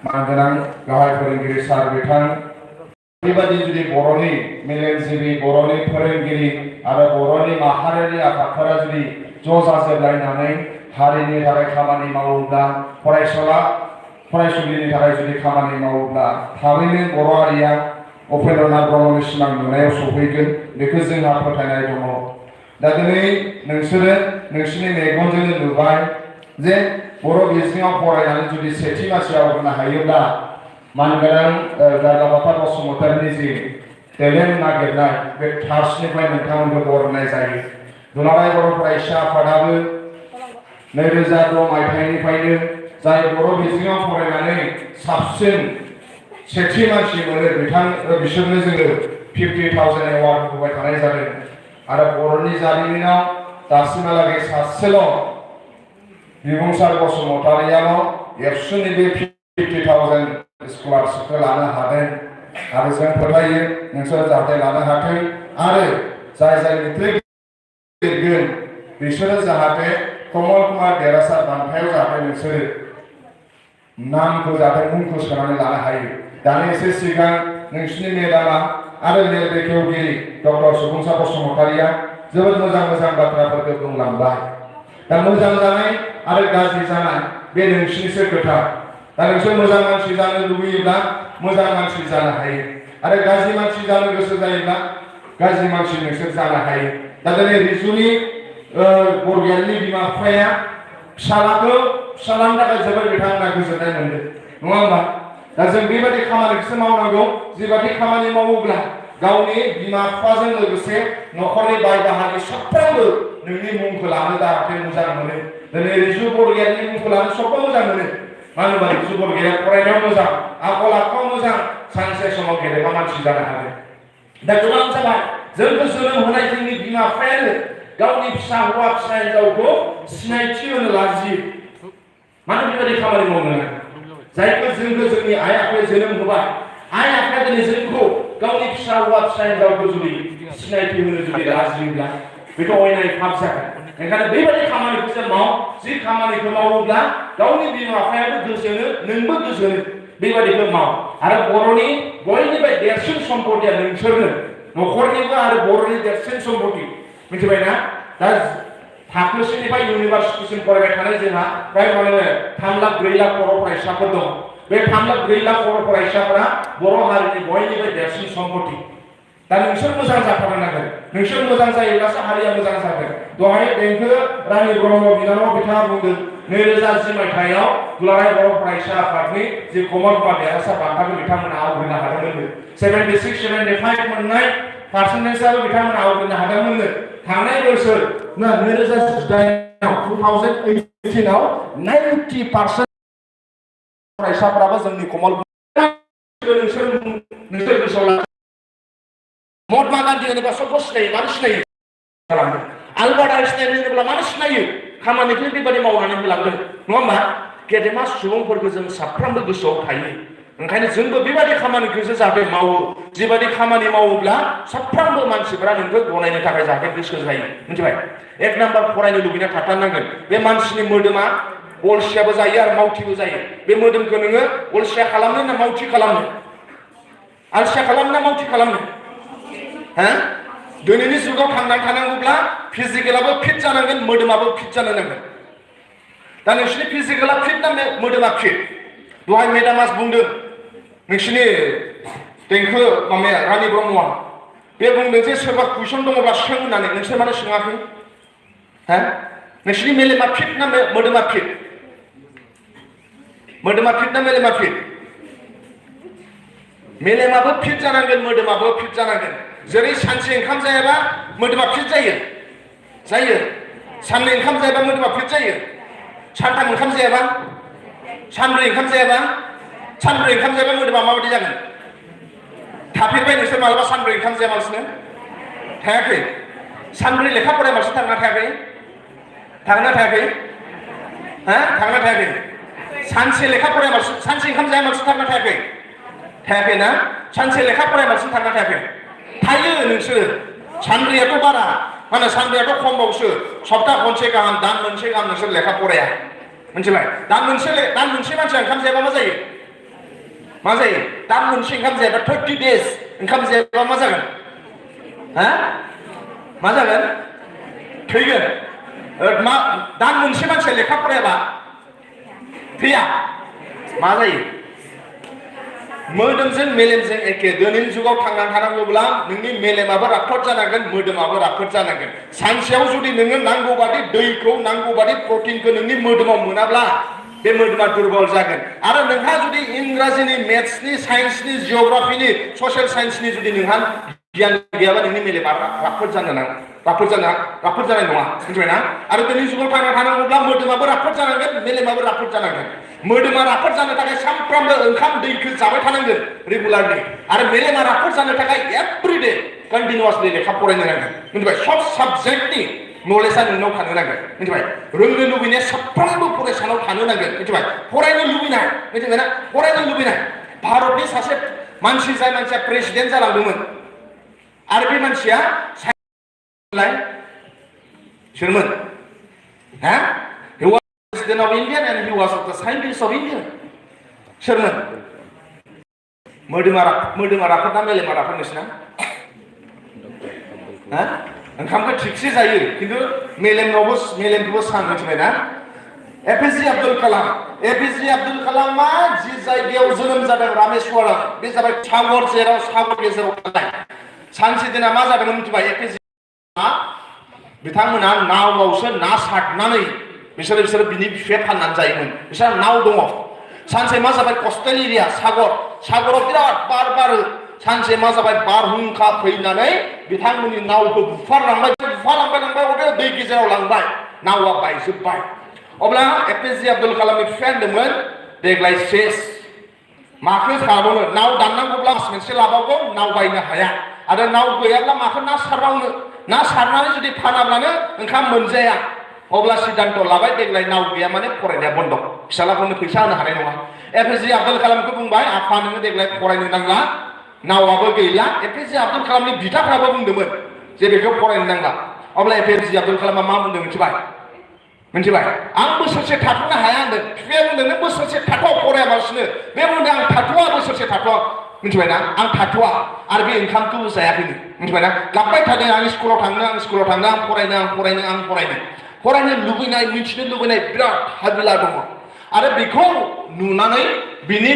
मानगोनां गाहाय फोरोंगिरि सार बिथां बेबायदि जुदि बर'नि मेलेमजिबि बर'नि फोरोंगिरि आरो बर'नि माहारियारि आफादफोरा जुदि ज' जाजोबलायनानै हारिनि थाखाय खामानि मावोब्ला फरायसुलिनि थाखाय जुदि खामानि मावोब्ला थाबैनो बर' हारिया उपेन्द्रनाथ ब्रह्मनि सिमां नुनायाव सफैगोन बेखौ जोंहा फोथायनाय दङ। दा दिनै नोंसोरो नोंसोरनि मेगनजोंनो नुबाय जे बर' बिजोङाव फरायनानै जुदि सेथि मासि आवग्रिनो हायोब्ला मानगोनां गारगाबाथा बसुमतारिनि जि टेलेन्ट नागिरनाय बे थार्सनिफ्राय नोंथांमोनखौ बरायनाय जायो। दुलाराय बर' फरायसा आफादाबो 2006 मायथाइनिफ्रायनो जाय बर' बिजोङाव फरायनानै साबसिन सेथि मानसि मोनो बिसोरनो जोङो 50,000 एवार्ड होबाय थानाय जादों। आरो बर'नि जारिमिनाव दासिमहालागै सासेल' बिबुंसार बसुमतारियाल' एबसुनि बे 50,000 स्कलारशिपखौ लानो हादों। आरो जों फोथायो नोंसोर जाहाथे लानो हाथों आरो जाय मेट्रिक लिरगोन बिसोरो जाहाथे कमल कुमार देरहासार बान्थायाव जाहाथे नोंसोरो नामखौ जाहाथे मुंखौ सोनानै लानो हायो। दानि एसे सिगां नोंसिनि मेदामा आरो मेल बेखेवगिरि डक्टर सुबुंसार बसुमतारिया जोबोद मोजां बाथ्राफोरखौ बुंलांबाय। दा मोजां जानाय आरो गाज्रि जानाय बे नोंसिनिसो खोथा। दा नोंसोर मोजां मानसि जानो लुबैयोब्ला मोजां मानसि जानो हायो आरो गाज्रि मानसि जानो गोसो जायोब्ला गाज्रि मानसि नोंसोर जानो हायो। दा दिनै रिजुनि बरगयारिनि बिमा बिफाया फिसालानि थाखाय जोबोद बिथांमोना गोजोननाय मोनदों नङा होमबा? दा जों बेबायदि खामानिखौसो मावनांगौ जिबायदि खामानि मावोब्ला गावनि बिमा बिफाजों लोगोसे न'खरनि बाय बाहागि साफ्रोमबो नोंनि मुंखौ लानो जाहाथे मोजां मोनो। दिनै रिजु बरगयारिनि मुंखौ लानो सबबो मोजां मोनो। मानो होनबा रिजु बरगयारिया फरायनायाव मोजां, आखल आखुआव मोजां, सानसे समाव गेदेमा मानसि जानो हागोन। दा गोबां जाबाय जोंखौ जोनोम होनाय जोंनि बिमा बिफायानो गावनि फिसा हौवा फिसा हिनजावखौ सिनायथि होनो लाजियो। मानो बेबायदि खामानि मावनो जायखौ जोंखौ जोंनि आइ आफाया जोनोम होबाय, आइ आफाया दिनै जोंखौ गावनि फिसा हौवा फिसा हिनजावखौ जुदि सिनायथि होनो जुदि लाजियोब्ला बेथ' अयनाय पाप जागोन। ओंखायनो बेबायदि खामानिखौ जों माव, जि खामानिखौ मावोब्ला गावनि बिमा बिफायाबो गोजोनो नोंबो गोजोनो बेबायदिखौ माव। आरो बर'नि बयनिफ्राय देरसिन सम्पतिया नोंसोरनो, न'खरनिबो आरो बर'नि देरसिन सम्पति मिथिबायना? दा थाखोसेनिफ्राय इउनिभार्सिटिसिम फरायबाय थानाय जोंहा फ्राय 3,04,00,000 बर' फरायसाफोर दं। बे 3,04,00,000 बर' फरायसाफोरा बर' हारिनि बयनिफ्राय देरसिन सम्पति। दा नोंसोर मोजां जाथारनांगोन। नोंसोर मोजां जायोब्लासो हारिया मोजां जागोन। दहाय देंखो रानि ब्रह्म बिनानाव बिथाङा बुंदों 2010 मायथाइयाव दुलाराय बर' फरायसा आफादनि जि कमल कुमार देरहासार बान्थाखौ बिथांमोना आवग्रिनो हादोंमोन। 76-75 मोननाय पार्सेन्टेजआबो बिथांमोना आवग्रिनो हादोंमोन। थांनाय बोसोर 2018आव 90% फरायसाफोराबो जोंनि कमल नोंसोर गोसोआव ला। महात्मा गान्धी होनोब्ला सबखौ सिनायो। मानो सिनायो? खालामदों। आलबार्ट आइनस्टाइन होनोब्ला मानो सिनायो? खामानिखौ बेबायदि मावनानै होलांदों नङा होमबा? गेदेमा सुबुंफोरखौ जों साफ्रोमबो गोसोआव थायो। ओंखायनो जोंबो बेबायदि खामानिखौसो जाहाथे मावो, जिबायदि खामानि मावोब्ला साफ्रोमबो मानसिफोरा नोंखौ गनायनो थाखाय जाहाथे गोसो जायो। मिथिबाय? 1 नाम्बार फरायनो लुबैना थाथारनांगोन। बे मानसिनि मोदोमा अलसियाबो जायो आरो मावथिबो जायो। बे मोदोमखौ नोङो अलसिया खालामनो ना मावथि खालामनो? अलसिया खालामनो ना मावथि खालामनो? दिनैनि जुगाव थांनानै थानांगौब्ला फिजिकेलाबो फिट जानांगोन, मोदोमाबो फिट जानो नांगोन। दा नोंसिनि फिजिकेला फिट ना मोदोमा फिट? दहाय मेदामा बुंदों नोंसिनि देंखो माबाया रानि ब्रह्मआ बे बुंदों जे सोरबा कुइसन दङब्ला सों होननानै। नोंसोर मानो सोङाखै? नोंसिनि मेलेमा फिट ना मोदोमा फिट? मोदोमा फिट ना मेलेमा फिट? मेलेमाबो फिट जानांगोन, मोदोमाबो फिट जानांगोन। जेरै सानसे ओंखाम जायाबा मोदोमा फिट जायो। साननै ओंखाम जायाबा मोदोमा फिट जायो। सानथाम ओंखाम जायाबा, सानब्रै ओंखाम जायाबा, सानब्रै ओंखाम जायाबा मोदोमा माबायदि जागोन? थाफेरबाय नोंसोर मालाबा सानब्रै ओंखाम जायालासिनो? थायाखै? सानब्रै लेखा फरायबासो थांना थायाखै? थांना थायाखै? थांना थायाखै? सानसे लेखा फरायबासो, सानसे ओंखाम जायाबासो थांना थायाखै? थायाखै ना? सानसे लेखा फरायबासो थांना थायाखै? थायो नोंसोर। सानब्रैयाथ' बारा, माने सानब्रैयाथ' खमबावसो। सप्ता खनसे गाहाम, दान मोनसे गाहाम नोंसोर लेखा फराया। मिथिबाय? दान मोनसे मानसिया ओंखाम जायाबा मा जायो? मा जायो दान मोनसे ओंखाम जायाबा 30 days ओंखाम जायाबा मा जागोन हा मा जागोन थैगोन मा दान मोनसे मानसिया लेखा फरायाबा थैया मा जायो मोदोमजों मेलेमजों एखे दिनैनि जुगाव थांनानै थानांगौब्ला नोंनि मेलेमाबो राफोद जानांगोन मोदोमाबो राफोद जानांगोन सानसेयाव जुदि नोङो नांगौ बादि दैखौ नांगौ बादि प्रटिनखौ नोंनि मोदोमाव मोनाब्ला बे मोदोमा दुर्बल जागोन आरो नोंहा जुदि इंराजिनि मेथ्सनि साइन्सनि जिअग्राफिनि ससियेल साइन्सनि जुदि नोंहा गियान गैयाबा नोंनि मेलेमा राफोद जानाय नङा मिथिबायना आरो दिनैनि जुगाव थांना थानांगौब्ला मोदोमाबो राफोद जानांगोन मेलेमाबो राफोद जानांगोन मोदोमा राफोद जानो थाखाय सानफ्रामबो ओंखाम दैखौ जाबाय थानांगोन रेगुलारलि आरो मेलेमा राफोद जानो थाखाय एभ्रिडे कन्टिनिउअसलि लेखा फरायनो नांगोन मिथिबाय सब साबजेक्टनि नलेजआ नोंनाव थानो नांगोन मिथिबाय रोंनो लुबैनाया साफ्रोमबो फरायसानाव थानो नांगोन मिथिबाय फरायनो लुबैनाय मिथिबायना फरायनो लुबैनाय भारतनि सासे मानसि जाय मानसिया प्रेसिडेन्ट जालांदोंमोन आरो बे मानसिया सोरमोन हा he was president of India and he was the scientist of India सोरमोन मोदोमा राफोद ना मेलेमा राफोद नोंसिना हा ओंखामखौ थिगसे जायो खिन्थु मेलेमखौबो सान मिथिबायना एपिजे आब्दुल कालामा जि जायगायाव जोनोम जादों रामेश्वरम बे जाबाय सागर गेजेराव थानाय सानसे दिना मा जादोंमोन मिथिबाय एपिजे बिथांमोना नावआवसो ना सारनानै बिसोरो बिनि बिफाया फाननानै जायोमोन बिसोर नाव दङ सानसे मा जाबाय कस्टेल एरिया सागराव बिराद बार बारो सानसे मा जाबाय बारहुंखा फैनानै बिथांमोननि नावखौ बुफारलांबाय अबे दै गेजेराव लांबाय नावआ बायजोब्बाय अब्ला एपिजे आब्दुल कालामनि बिफाया होनदोंमोन देग्लाय सेस माखौ सारबावनो नाव दाननांगौब्ला मास मोनसे लाबावगौ नाव बायनो हाया आरो नाव गैयाब्ला माखौ ना सारबावनो ना सारनानै जुदि फानाब्लानो ओंखाम मोनजाया अब्ला सिद्धान्त लाबाय देग्लाय नाव गैया माने फरायनाया बन्द फिसालाफोरनो फैसा होनो हानाय नङा एपिजे आब्दुल कालामखौ बुंबाय आफा नोङो देग्लाय फरायनो नांला नावाबो गैला एपिजे आब्दुल कालामनि बिदाफ्राबो बुंदोंमोन जे बेखौ फरायनो नांला अब्ला एपिजे आब्दुल कालामा मा बुंदों मिथिबाय आं बोसोरसे थाथ'नो हाया होनदों बिफाया बुंदों नों बोसोरसे थाथ' फरायाबासिनो बे बुंदों आं थाथ'वा बोसोरसे थाथ'वा मिथिबायना आं थाथ'वा आरो बे ओंखामखौबो जायाखैनो मिथिबायना गाबबाय थादों आं स्कुलाव थांनो आं फरायनो लुबैनाय मिथिनो लुबैनाय बिराद हाबिला दङ आरो बेखौ नुनानै बिनि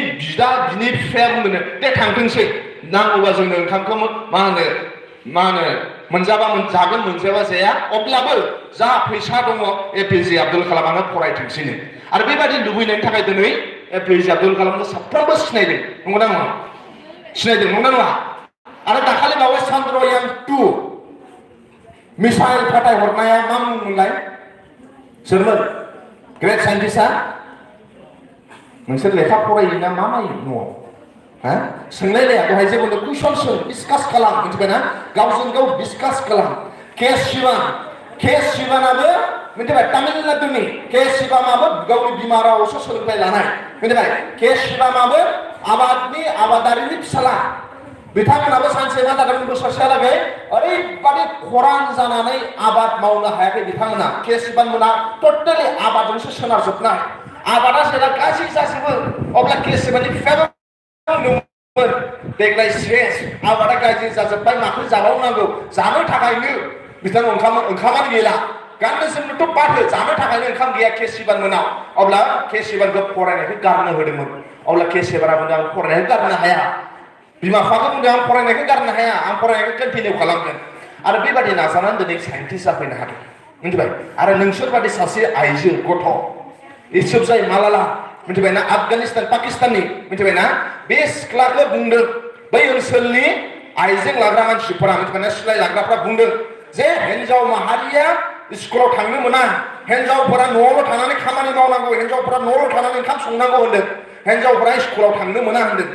बिफाया बुंदों दे थांथोंसै नांगौबा जोंनो ओंखामखौ मा होनो मोनजाबा जागोन मोनजाबा जाया अब्लाबो जा फैसा दङ एपिजे आब्दुल कालामानो फरायथोंसैनो आरो बेबायदि लुबैनायनि थाखाय दिनै एपिजे आब्दुल कालामखौ साफ्रोमबो सिनायदों नंगौना नङा आरो दाखालि बावै चन्द्रयान 2 मिसाइल फाथायहरनाया मा मुंमोनलाय सोरमोन ग्रेट साइन्टिस्टआ नोंसोर लेखा फरायो ना मा नायो न'आव हा सोंलायलाया दहाय जे बुंदों कुइसन सों डिसकास खालाम मिथिबायना गावजों गाव डिसकास खालाम के शिवानाबो मिथिबाय तामिलनाडुनि के शिवामाबो गावनि बिमा रावआवसो सोलोंथाइ लानाय मिथिबाय के शिवामाबो आबादारिनि फिसाला बिथांमोनाबो सानसे मा जादोंमोन बोसोरसेहालागै ओरैबादि खरान जानानै आबाद मावनो हायाखै बिथांमोना के शिवानमोना टटेलि आबादजोंसो सोनारजोबनाय आबादा जेला गाज्रि जाजोबो अब्ला के शिवाननि बिफायाबो बुंदोंमोन देग्लाय सेस आबादा गाज्रि जाजोब्बाय माखौ जाबावनांगौ जानो थाखायनो बिथां ओंखामानो गैला गाननो जोमनोथ' बाथो जानो थाखायनो ओंखाम गैया के शिवानमोनाव अब्ला के शिवानखौ फरायनायखौ गारनो होदोंमोन अब्ला के शिवाना बुंदों आं फरायनायखौ गारनो हाया बिमा बिफाखौ बुंदों आं फरायनायखौ गारनो हाया आं फरायनायखौ कन्टिनिउ खालामगोन आरो बेबायदि नाजानानै दिनै साइन्टिस्ट जाफैनो हादों मिथिबाय आरो नोंसोरबादि सासे आइजो गथ' इउसुफजाई मालाला मिथिबायना आफगानिस्तान पाकिस्ताननि मिथिबायना बे सिख्लाखौ बुंदों बै ओनसोलनि आइजें लाग्रा मानसिफोरा मिथिबायना सिलाइ लाग्राफ्रा बुंदों जे हिन्जाव माहारिया स्कुलाव थांनो मोना हिन्जावफोरा न'आवल' थानानै खामानि मावनांगौ हिन्जावफोरा न'आवल' थानानै ओंखाम संनांगौ होनदों हिन्जावफोरा स्कुलाव थांनो मोना होनदों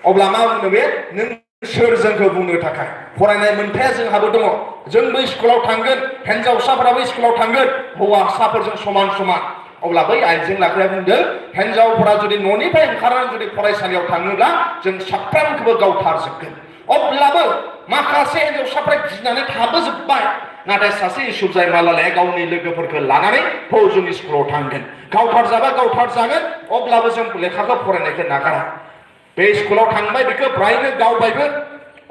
अब्ला मा बुंदों बे नों सोर जोंखौ बुंनो थाखाय फरायनाय मोन्थाया जोंहाबो दङ जोंबो स्कुलाव थांगोन हिन्जावसाफोराबो स्कुलाव थांगोन हौवासाफोरजों समान अब्ला बै आइजें लाग्राया बुंदों हिन्जावफोरा जुदि न'निफ्राय ओंखारनानै जुदि फरायसालियाव थाङोब्ला जों साफ्रोमखौबो गावथारजोबगोन अब्लाबो माखासे हिन्जावसाफ्रा गिनानै थाबोजोब्बाय नाथाय सासे इउसुफजाई मालालाया गावनि लोगोफोरखौ लानानै जों स्कुलाव थांगोन गावथार जागोन अब्लाबो जों लेखाखौ फरायनायखौ नागारा बे स्कुलाव थांबाय बेखौ ब्रायनो गावबायबो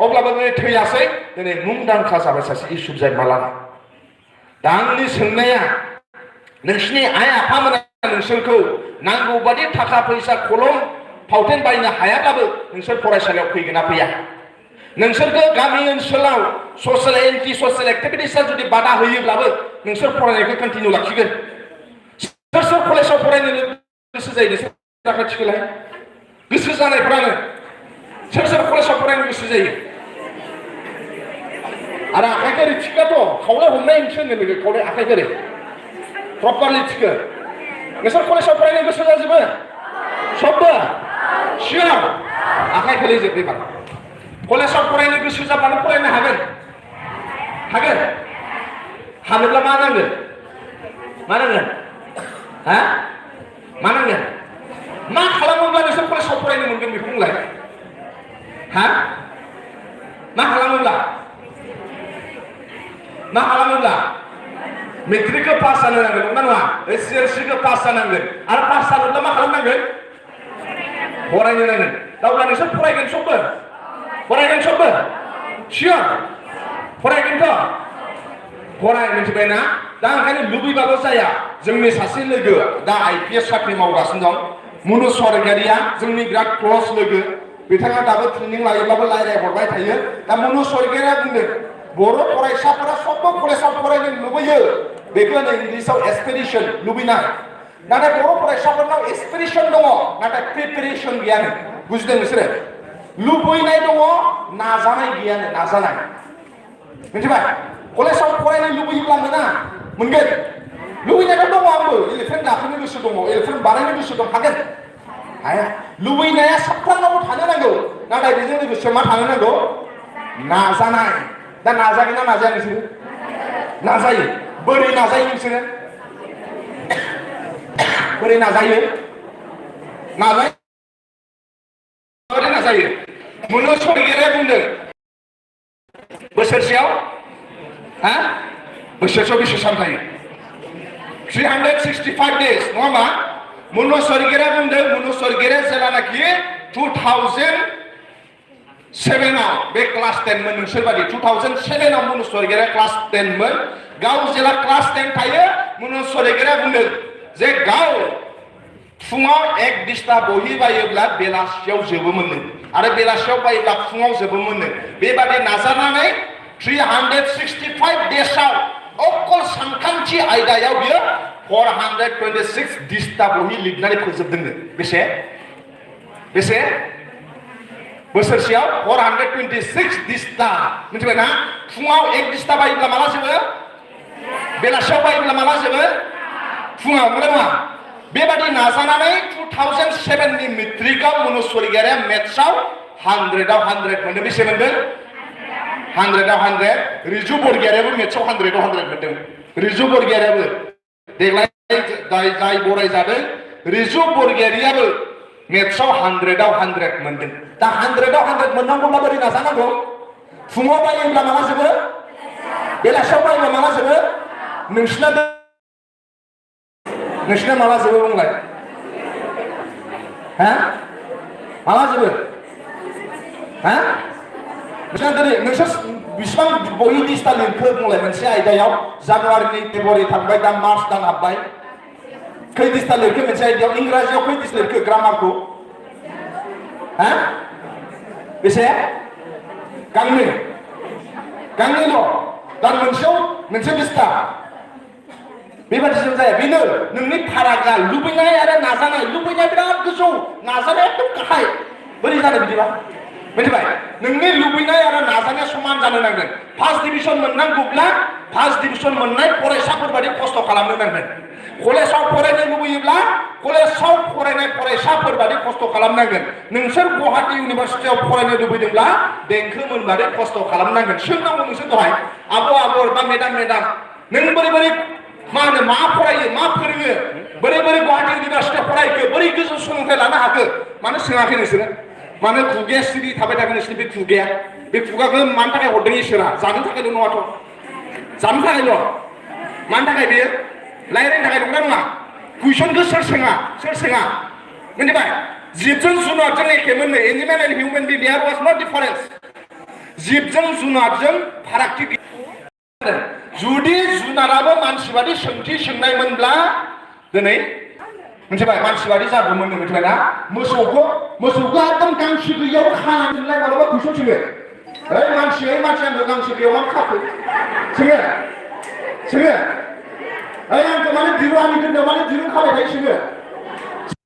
अब्लाबो दिनै थैयासै दिनै मुंदांखा जाबाय सासे इउसुफजाइ मालाना दा आंनि सोंनाया नोंसिनि आइ आफामोना नोंसोरखौ नांगौ बादि थाखा फैसा कलम फावथेन बायनो हायाब्लाबो नोंसोर फरायसालियाव फैगोन ना फैया नोंसोरखौ गामि ओनसोलाव ससियेल एन्टि ससियेल एक्टिभिटिसआ जुदि बादा होयोब्लाबो नोंसोर फरायनायखौ कन्टिनिउ लाखिगोन सोर सोर कलेजाव फरायनो गोसो जायो नोंसोर खाथिखौलाय गोसो जानायफ्रानो सोर सोर कलेजाव फरायनो गोसो जायो आरो आखाइखौ ओरै थिखाथ' खावलाय हमनाय मोनसे होनो लोगो खावलाय आखाइखौ ओरै प्रपारलि थिखो नोंसोर कलेजाव फरायनो गोसो जाजोबो सबबो सिगां आखाइ खोलैजोब एबार कलेजाव फरायनो गोसो जाब्लानो फरायनो हागोन हागोन हानोब्ला मा नांगोन हा मा नांगोन मा खालामोब्ला नोंसोर कलेजाव फरायनो मोनगोन बेखौ बुंलाय हा मा खालामोब्ला मेट्रिकखौ पास जानो नांगोन नंगौना नङा एसएसएलसिखौ पास जानांगोन आरो पास जानोब्ला मा खालामनांगोन फरायनो नांगोन दा अब्ला नोंसोर फरायगोन सबबो सियर फरायगोनथ' फराय मिथिबायना दा ओंखायनो लुबैबाल' जाया जोंनि सासे लोगो दा आइपिएस साख्रि मावगासिनो दं मुनु स्वर्गियारिया जोंनि बिराद क्लस लोगो बिथाङा दाबो ट्रेनिं लायोब्लाबो रायज्लायहरबाय थायो दा मुनु स्वर्गियारिया बुंदों बर' फरायसाफोरा सबबो कलेजाव फरायनो लुबैयो बेखौ इंलिसाव एसपिरेसन लुबैनाय नाथाय बर' फरायसाफोरनाव एसपिरेसन दङ नाथाय प्रिपेरेसन गैयानो बुजिदों नोंसोरो लुबैनाय दङ नाजानाय गैयानो नाजानाय मिथिबाय कलेजाव फरायनो लुबैयोब्ला मोनगोन लुबैनायाथ' दङ आंबो एलिफेन्ट गाखोनो गोसो दङ एलिफेन्ट बानायनो गोसो दं हागोन हाया लुबैनाया साफ्रोमनावबो थानो नांगौ नाथाय बेजों लोगोसे मा थानो नांगौ नाजानाय दा नाजागोन ना नाजाया नोंसोरो नाजायो बोरै नाजायो नोंसोरो बोरै नाजायो मुनु स्वर्गियारिया बुंदों बोसोरसेयाव बेसे सान थायो 365 days नङा होमबा मुनु स्वर्गियारिया बुंदों मुनु स्वर्गियारिया जेब्लानाखि 2007आव बे क्लास 10 मोन नोंसोर बादि 2007आव मुनु स्वर्गियारिया क्लास 10 मोन गाव जेला क्लास 10 थायो मुनु स्वर्गियारिया बुंदों जे गाव फुङाव एक दिस्ता बहि बायोब्ला बेलासियाव जोबोमोननो आरो बेलासियाव बायोब्ला फुङाव जोबोमोननो बेबादि नाजानानै 365 daysआव अकल सानखान्थि आयदायाव बियो 426 दिस्ता बहि लिरनानै फोजोबदोंनो बेसे बोसोरसेयाव 426 दिस्ता मिथिबाय ना फुङाव एक दिस्ता बायोब्ला माला जोबो बेलासियाव बायोब्ला माला जोबो फुङाव नङा बेबादि नाजानानै 2007 नि मेट्रिकआव मुनु स्वर्गियारिया मेथ्सआव 100आव 100 मोनदों बेसे मोनदों 100आव 100 रिजु बरगयारियाबो मेथ्सआव 100आव 100 मोनदों रिजु बरगयारियाबो देग्लाय जाय बराय जादों रिजु बरगयारियाबो मेथ्सआव 100आव 100 मोनदों दा 100आव 100 मोननांगौब्ला बोरै नाजानांगौ फुङाव बायोब्ला माला जोबो बेलासियाव बायोब्ला माला जोबो नोंसिना माला जोबो बुंलाय माला जोबो नोंसोर बेसेबां बहि दिस्ता लिरखो बुंलाय मोनसे आयदायाव जानुवारिनि फेब्रुवारि थांबाय दा मार्च दान हाबबाय खै दिस्ता लिरखो मोनसे आयदायाव इंराजियाव खै दिस्ता लिरखो ग्रामारखौ बेसे गांनैल' दान मोनसेयाव मोनसे दिस्ता बेबादिजों जाया बेनो नोंनि फारागा लुबैनाय आरो नाजानाय लुबैनाया बिराद गोजौ नाजानाया एकदम गाहाय बोरै जानो बिदिबा मिथिबाय नोंनि लुबैनाय आरो नाजानाया समान जानो नांगोन फार्स्ट डिभिजन मोननांगौब्ला फार्स्ट डिभिजन मोननाय फरायसाफोर बादि खस्थ' खालामनो नांगोन कलेजाव फरायनो लुबैयोब्ला कलेजाव फरायनाय फरायसाफोर बादि खस्थ' खालामनांगोन नोंसोर गुवाहाटी इउनिभारसिटियाव फरायनो लुबैदोंब्ला देंखो मोनबादि खस्थ' खालामनांगोन सोंनांगौ नोंसोर दहाय आब' बा मेदाम नों बोरै मा फरायो मा फोरोङो बोरै गुवाहाटी इउनिभारसिटियाव फरायखो बोरै गोजौ सोलोंथाइ लानो हाखो मानो सोङाखै नोंसोरो मानो खुगाया सिरि थाबाय थागोन नोंसोरनि बे खुगाखौ मानि थाखाय हरदों इसोरा जानो थाखायल' नङाथ' जानो थाखायल' मानि थाखाय बेयो रायज्लायनो थाखाय नंगौना नङा कुइसनखौ सोर सोङा मिथिबाय जिबजों जुनारजों एखेमोन नो एनिमेल एन्ड हिउमेन बिं देयर वाज नो डिफारेन्स जिबजों जुनारजों फारागथि गैया जुदि जुनाराबो मानसि बादि सोंथि सोंनायमोनब्ला दिनै मिथिबाय मानसि बादि जागौमोन नो मिथिबाय ना मोसौखौ एकदम गांसो गैयियाव खानानैलाय मालाबा कुइसन सोङो ओइ मानसि आंखौ गांसो गैयियाव मा खाखो सोङो ओइ आंखौ माने दिरुं आंनि दोननायाव माने दिरुं खाबाय थायो सोङो